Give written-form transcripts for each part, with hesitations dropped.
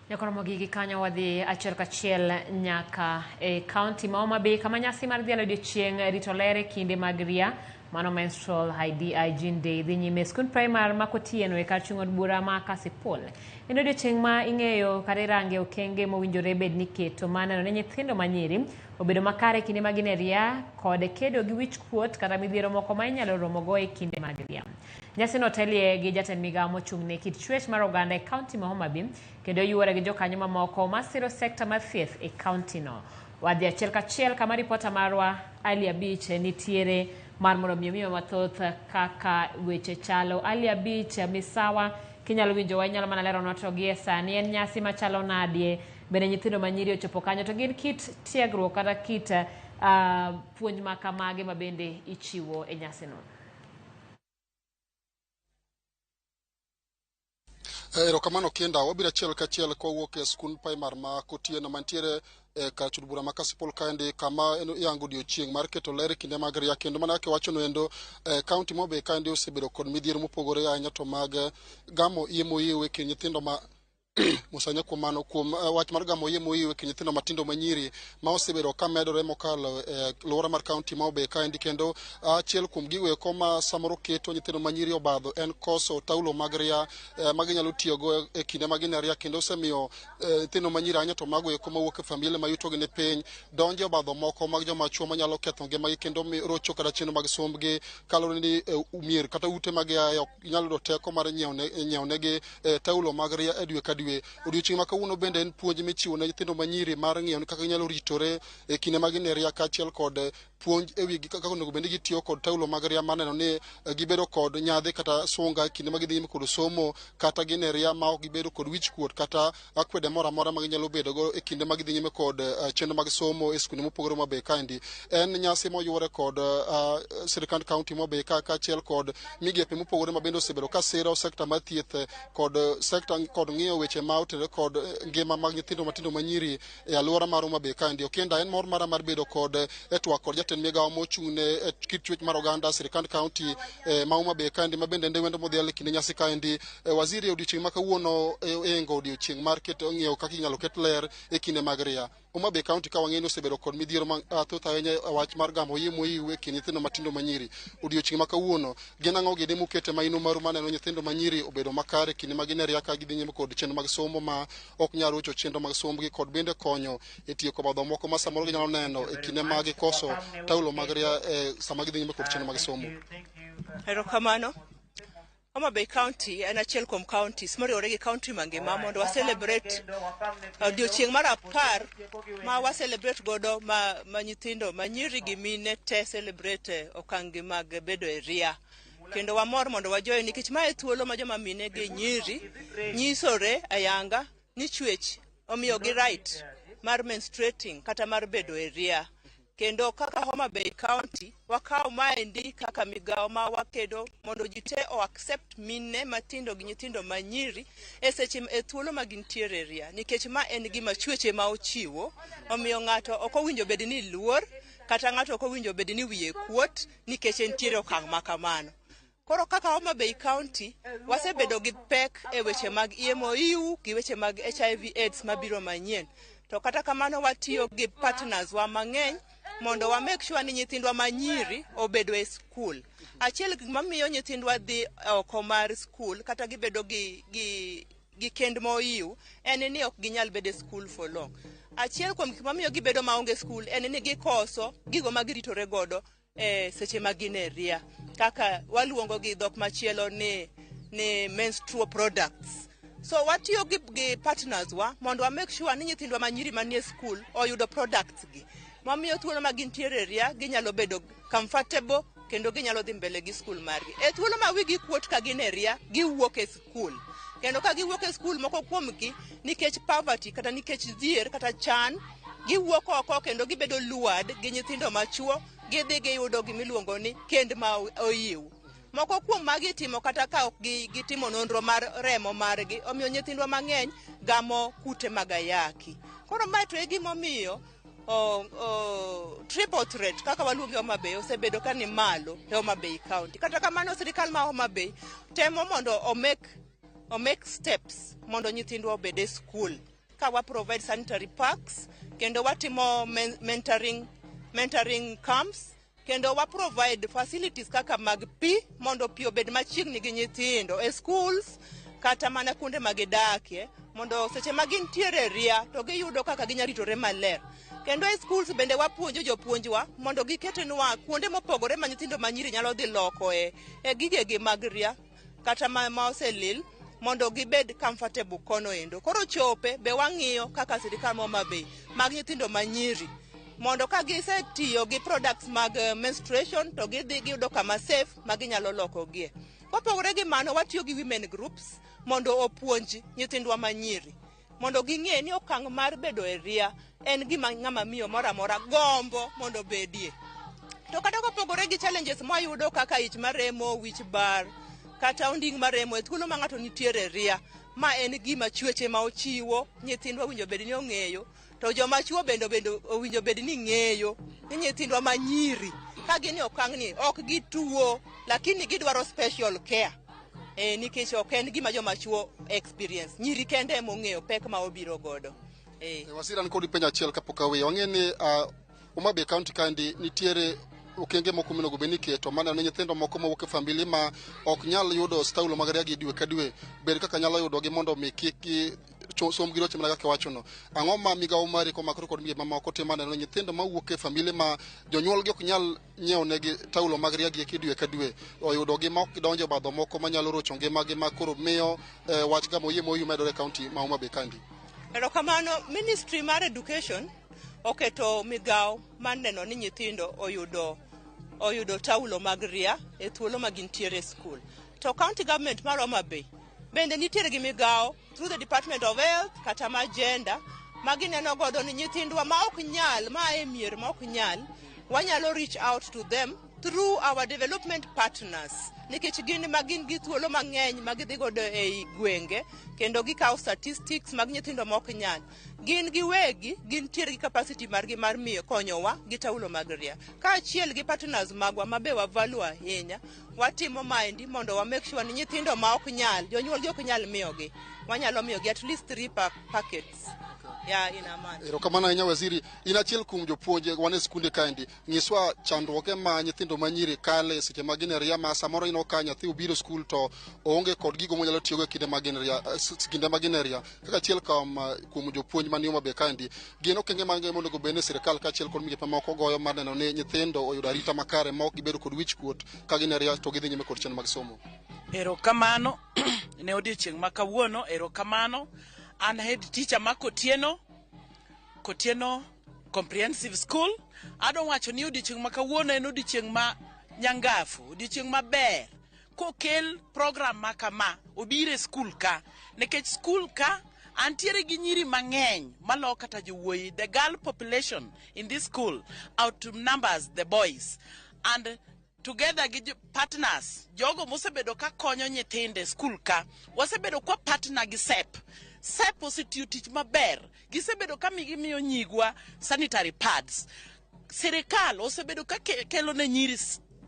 Nyakoromo gigi kanyo wadhi achiel kachiel nyaka e kaunti ma Homa Bay kama nyasi mar dhialo odiochieng' rito ler e kinde mag ria mano Menstrual Hygiene Day dhi nyime e skund primar ma Kotieno e kar chung' od bura ma Kasipul. En odiochieng' ma ing'eyo kata irange okenge mowinjore bed ni keto mar neno ni nyithindo manyiri obedo makare e kinde ma gin e ria kod kedo gi wich kuot kata midhiero moko ma inyalo romogo e kinde mag ria. Nyasino otelie gi jatend migawo mochung' ne kit chwech mar oganda e kaunti ma Homa Bay kendo yuore gi jokanyo mamoko masiro sekta mar thieth e kaunti no. Wadhi achiel kachiel kama ripota marwa Ali Abich nitiere mar mondo mi omiwa mathoth kaka weche chalo. Ali Abich, misawa, kinyalo winjowa inyalo mana leronwa to gie sani en nyasi machalo nade? Bende nyithindo manyiri ochopo kanyo to gin kit tiegruok kata kit puonj ma kamage ma bende ichiwo e nyasino? Erokamano Kinda, wabiro achiel kachiel kwawuok e skund primar ma Kotieno mantiere e kar chud bura ma Kasipul kaendi kama iyango odiochieng' mar keto ler e kinde mag ria kendo mana kaka iwachono endo kaunti ma Homa Bay kaendi osebedo kod midhiero mopogore ahinya to mag gamo iye moyiw e kind nyithindo ma Musanya kuom mano kuom wach mar gamo iye moyiw e kind nyithindo matindo manyiri ma osebedo ka medore mokalo e alwora mar kaunti ma Homa Bay kaendi kendo achiel kuom gigo eko ma samoro keto nyithindo manyiri obadho en koso taulo mag ria ma ginyalo tiyogo e kinde ma gin e ria kendo osemiyo nyithindo manyiri ahinya to mago eko mawuok e familia ma yutogi ni piny donjo e obadho moko mag joma chuo manyalo ketho ngimagi kendo rocho kata chenro mag sombgi kaluwore ni mier kata ute ma giaye ok nyal yudo teko mar nyiewo negi taulo mag ria e dwe ka dwe. Odiochieng' ma kawuono bende en puonj michiwo ne nyithindo manyiri mar ng'iyo kaka ginyalo ritore e kinde ma gin e ria kaachiel kod puonj e wigi kaka onego bed ni gitiyo kod taulo mag ria mar neno ni gibedo kod nyadhi kata sunga e kinde ma gidhi nyime kod somo kata gin e ria ma ok gibedo kod wich kuot kata akwede moro amora ma ginyalo bedo go e kinde ma gidhi nyime kod chenro mag somo e skunde mopogore Homa Bay kaendi. En nyasi moyuore kod sirikand kaunti ma Homa Bay ka kaachiel kod migepe mopogore ma bende osebedo ka siro sekta mar thieth kod sekta kod ng'iyo weche ma otenore kod ngima mag nyithindo matindo manyiri e alwora mar Homa Bay kaendi. Okinda en mor mara mar bedo kod e twak kod jatend migawo mochung' ne kit chwech mar oganda sirikand kaunti ma Homa Bay kaendi ma bende en wendo modhial e kinde nyasi kaendi. Waziri, odiochieng' ma kawuono engo odiochieng' mar keto ng'iyo kaka inyalo ket ler e kinde mag ria. Homa Bay County ka wang'eyo ni osebedo kod midhiero mathoth ahinya e wach mar gamo iye moyiw e kind nyithindo matindo manyiri. Odiochieng' ma kawuono gin ang'o gini mukete maino maru maneno nyithindo manyiri obedo makare kinde ma gin e ria ka gidhi nyime kod chenro mag somo ma ok nyal rocho chenro mag sombgi kod bende konyo e tieko obadho moko ma samoro ginyalo neno e kinde ma gikoso taulo mag ria e sama gidhi nyime kod chenro mag somo. Erokamano. Homa Bay County en achiel kuom counties moriwore gi county mangima mondo wa celebrate odiochieng' mar 10 ma wa celebrate godo ma nyithindo ma nyiri gi mine te celebrate okang' gi mag bedo e ria. Kendo wamor mondo wa join nikech mae thuolo ma joma mine gi nyiri nyisore ayanga ni chwech omiyogi right mar menstruating kata mar bedo e ria. Kendo kaka Homa Bay County wakawo maendi kaka migawo ma wakedo mondo ji te o accept mine matindo gi nyithindo manyiri e seche e thuolo ma gintiere e ria nikech ma en gima chwech ema ochiwo omiyo ng'ato ok owinjo bed ni luor kata ng'ato ok owinjo bed ni wiye kuot nikech entiere okang' ma kamano. Koro kaka Homa Bay County wasebedo gi pek e weche mag EMOU gi weche mag HIV AIDS mabiro manyien. To kata kamano watiyo gi partners wa mang'eny mondo wa make sure ni nyithindwa manyiri obedo e skul. Achiel gik mamiyo nyithindwa dhi oko mar skul kata gibedo gi kend moyiw en ni ok ginyal bedo e skul for long. Achiel kuom gik mamiyo gibedo maonge skul en ni gikoso gigo ma giritore godo e seche ma gin e ria kaka waluongo gi dhok machielo ni menstrual products. So watiyo gi partners wa mondo wa make sure ni nyithindwa manyiri manie skul oyudo products gi mamiyo thuolo ma gintiere e ria ginyalo bedo comfortable kendo ginyalo dhi mbele gi skul margi. E thuolo ma wigi kuot ka gin e ria, giwuok e skul. Kendo ka giwuok e skul moko kuomgi nikech poverty kata nikech dhier kata chan, giwuok oko kendo gibedo lured gi nyithindo machuo, gidhi giyudo gimiluongo ni kend ma oyiw. Moko kuom magi itimo kata ka ok gitimo nonro mar remo margi, omiyo nyithindwa mang'eny gamo kute mag ayaki. Koro mae to e gimomiyo triple threat kaka waluonge Homa Bay osebedo ka ni malo e Homa Bay County. Kata kamano sirikal ma Homa Bay temo mondo o make steps mondo nyithindwa obed e skul. ka wa provide sanitary packs, kendo watimo mentoring camps, kendo wa provide facilities kaka mag pi mondo pi obed machiegni gi nyithindo e schools kata mana kuonde ma gidakie, mondo seche ma gintiere e ria to giyudo kaka ginyalo ritore maler. Kendo e schools bende wapuonjo jopuonjwa mondo giketnwa kuonde mopogore ma nyithindo manyiri nyalo dhi loko e gigegi mag ria kata ma oselil, mondo gibed comfortable kono endo. Koro chope be wang'iyo kaka sirikal ma Homa Bay mag nyithindo manyiri, mondo ka gisetiyo gi products mag menstruation to gidhi giyudo kama safe ma ginyalo lokogie. Kopogore gi mano, watiyo gi women groups mondo opuonj nyithindwa manyiri mondo ging'e ni okang' mar bedo e ria en gima ng'ama miyo moro amora gombo mondo obedie. To kata kopogore gi challenges mwayudo kaka ich maremo, wich bar kata onding' maremo e thuolo ma ng'ato nitiere e ria, ma en gima chweche ma ochiwo, nyithindwa owinjo bed ni ong'eyo, to joma chuo bende owinjo bed ni ng'eyo ni nyithindwa manyiri ka gin e okang' ni ok gituo, lakini gidwaro special care nikech ok en gima joma chuo experience, nyiri kende ema ong'eyo pek ma obiro godo. Waziri, an kodi penjo achiel kapok aweyo. Wang'e ni Homa Bay County kaendi nitiere okenge moko monego bed ni iketo maneno ni nyithindo moko mawuok e familia ma ok nyal yudo staulo mag ria gi dwe ka dwe bed kaka nyalo yudogi mondo mi kik gi som gi roche mana kaka iwachono. Ang'o ma migawo mari komakore kod migepe mamoko timo neno ni nyithindo mawuok e familia ma jonyuolgi ok nyal nyiewo negi taulo mag ria gi eki dwe ka dwe oyudogi ma ok gidonjo e obadho moko manyalo rocho ngimagi ma koro miyo wach gamo yie moyu medore e kaunti ma Homa Bay kaendi? Erokamano. Ministry mar Education oketo migawo mar neno ni nyithindo oyudo taulo mag ria e thuolo ma gintiere e skul. To county government mar Homa Bay bende nitiere gi migawo through the Department of Health kata mar Gender ma gineno godo ni nyithindwa ma ok nyal, ma e mier ma ok nyal, wanyalo reach out to them through our development partners, nikech gin ma gin gi thuolo mang'eny ma gidhi godo ei gwenge kendo gikawo statistics mag nyithindo ma ok nyal. Gin giwegi gintiere gi capacity margi mar miyo konyowa gi taulo mag ria. Kaachiel gi partners magwa ma be wa value ahinya, watimo maendi mondo wa make sure ni nyithindo ma ok nyal, jonyuolgi ok nyal miyogi, wanyalo miyogi at least three packets, yeah, in a month. Erokamano ahinya, waziri. In achiel kuom jopuonj wan e skunde kaendi. Nyiswa chandruoge ma nyithindo manyiri kale seche ma gin e ria, ma samoro ineno ka nyathi obiro skul to oonge kod gigo monyalo tiyogo e kinde ma gin ria, kinde ma gin e ria. Kaka achiel kuom jopuonj man Homa Bay kaendi, gin okenge mage monego bed ni sirikal kaachiel kod migepe moko goyo mar neno ni nyithindo oyudo arita makare ma ok gibedo kod wich kuot ka gin e ria to gidhi nyime kod chenro mag somo? Erokamano ne odiochieng' ma kawuono. Erokamano. An head teacher ma Kotieno, Kotieno Comprehensive School. Adwa wacho ni odiochieng' ma kawuono en odiochieng' ma nyangafu, odiochieng' maber. Kokel program ma kama obiro e skul ka, nikech skul ka antiere gi nyiri mang'eny maloyo kata jowuoyi. The girl population in this school outnumbers the boys, and together gi partners, jogo mosebedo ka konyo nyithindo e skul ka, wasebedo kwa partner gi SEP. SEP osetiyo tich maber, gisebedo ka gimiyo nyigwa sanitary pads. Sirikal osebedo ka kelo ne nyiri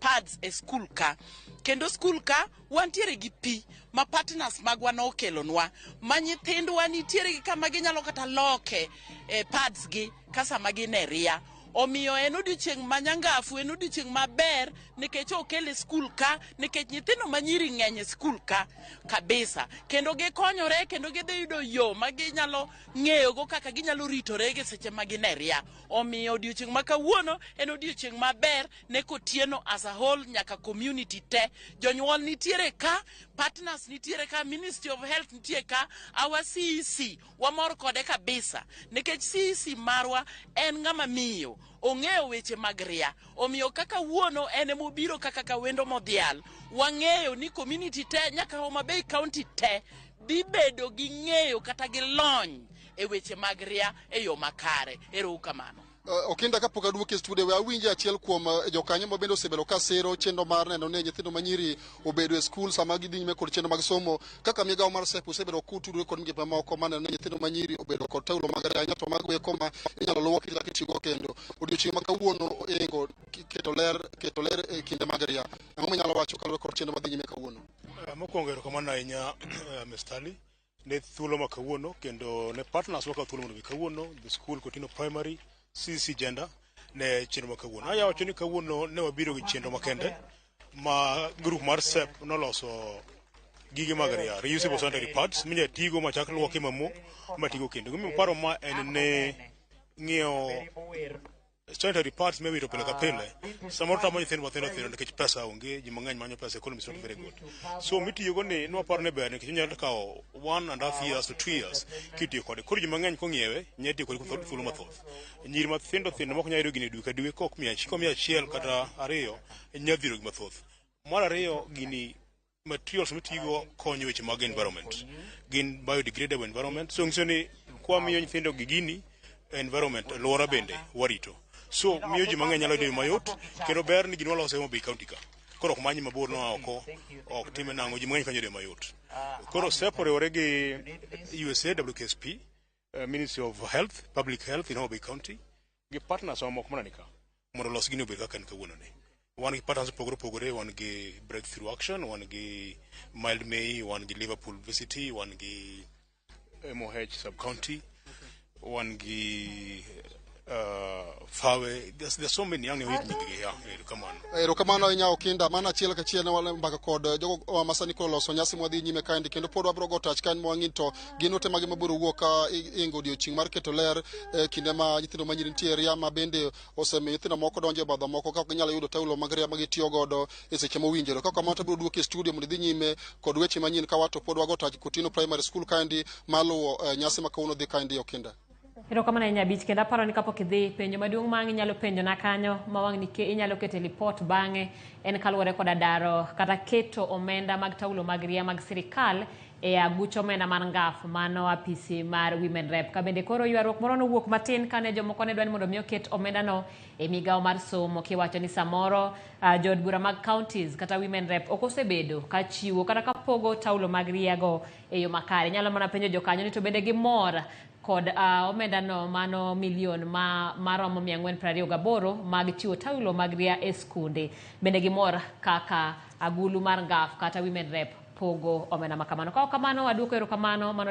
pads e skul ka, kendo skul ka wantiere gi pi ma partners magwa nokelonwa, ma nyithindwa nitiere gi kama ginyalo kata loke e pads gi ka sama gin e ria. Omiyo en odiochieng' ma nyangafu, en odiochieng' maber nikech okele skul ka, nikech nyithindo ma nyiri ng'eny e skul ka kabisa, kendo gikonyore, kendo gidhi yudo yo ma ginyalo ng'eyogo kaka ginyalo ritore gi seche ma gin e ria. Omiyo odiochieng' ma kawuono en odiochieng' maber ne Kotieno as a whole, nyaka community te. Jonyuol nitiere ka, partners nitiere ka, Ministry of Health nitie ka, our CEC wamor kode kabisa, nikech CEC marwa en ng'ama miyo ong'eyo weche mag ria. Omiyo kaka wuono en emobiro kaka kawendo modhial, wang'eyo ni community te nyaka Homa Bay County te dhi bedo gi ng'eyo kata gi lony e weche mag ria e yo makare. Ero kamano. Okinda, kapok aduoki e studio, we awinje achiel kuom jokanyo ma bende osebedo ka sero chenro mar neno ni nyithindo manyiri obedo e skul sama gidhi nyime kod chenro mag somo. Kaka migawo mar SEP osebedo kutudore kod migepe mamoko mar neno ni nyithindo manyiri obedo kod taulo mag ria to mago eko ma inyalo luoki kata itiyogo kendo. Odiochieng' ma kawuono ingo keto ler e kinde mag ria. Ang'o minyalo wacho kaluwore kod chenro madhi nyime kawuono? Mokwongo, erokamano ahinya, Mr. Ali. Ne thuolo ma kawuono kendo ne partners wakawo thuolo mondo mi kawuono the school Kotieno Primary CC Gender ne chenro ma kawuono. Anya wacho ni kawuono ne wabiro gi chenro makende ma group mar SEP noloso gige mag ria reusable sanitary pads minya tigo machak luoki mamo matigo kendo. Gimomiyo paro ma en ne ng'iewo sanitary pads miwito pile ka pile samoro tamo nyithindo mathindo thindo nikech pesa onge ji mang'eny manyo pesa economy is not very good so mitiyogo ni nwaparo ni ber nikech inyalo kawo 1.5 years to 2 years kitiyo kode. Koro ji mang'eny kong'iewe nyalo tiyo kode kuom thuolo mathoth. Nyiri mathindo thindo mok nyal yudo gini dwe ka dwe kok mia achiel kata ariyo nyalo dhirogi mathoth. Mar ariyo, gini materials mitiyogo konyo weche mag environment, gin biodegradable environment, so nyiso ni kwamiyo nyithindo gi gini environment alwora bende warito, so miyo ji mang'eny nyalo yudo mayot kendo ber ni gini walose Homa Bay County ka koro ok many mabor noa oko ok time nang'o ji mang'eny kanyo yude mayot. Koro SEP oriwore gi USA WKSP, Ministry of Health, Public Health in Homa Bay County gi partners mamoko mana nika mondo olos gini obed kaka en kawuono ni. Wan gi partners mopogore opogore, wan gi Breakthrough Action, wan gi Mildmay, wan gi Liverpool VCT, wan gi MOH sub county, wan gi Fawe. There's so many ang nying gi ya erokamano. Erokamano ahinya Okinda. Mano achiel kachiel ne wan mbaka kod jogo ma sani koro loso nyasi mwadhi nyime kaendi kendo pod wabiro go tach kaen mwang'i to gin ote mage mabiro wuok ka ingo odiochieng' mar keto ler e kinde ma nyithindo ma nyiri nitie ria ma bende osemiyo nyithindo moko donjo e obadho moko ka ok ginyal yudo taulo mag ria ma gitiyo godo e seche mowinjore. Kaka kamano to abiro duoki e studio mondo idhi nyime kod weche manyien ka wato pod wago tach Kotieno Primary School kaendi maluwo nyasi ma kawuono dhi kaendi Okinda. Erokamano ahinya Abich kendo aparo ni kapok idhi penjo maduong' ma ang' inyalo penjona kanyo ma wang' ni inyalo keto e lipot bang'e en kaluwore koda daro kata keto omenda mag taulo mag ria mag sirikal e aguch omenda mar ngaf mano apisi mar Women Rep. Ka bende koro ywaruok moro nowuok matin kane jomoko ne dwa ni mondo mi oket omendano e migawo mar somo kiwacho ni samoro jood bura mag counties kata Women Rep ok osebedo ka chiwo kata ka pogo taulo mag riago e yo makare. Inyalo mana penjo jokanyo ni to bende gimor kod omendano mano milion ma maromo 428 mag chiwo taulo mag ria e skunde. Bende gimor kaka agulu mar ngaf kata Women Rep pogo omenda makamano. Ka ok kamano aduoko erokamano mano.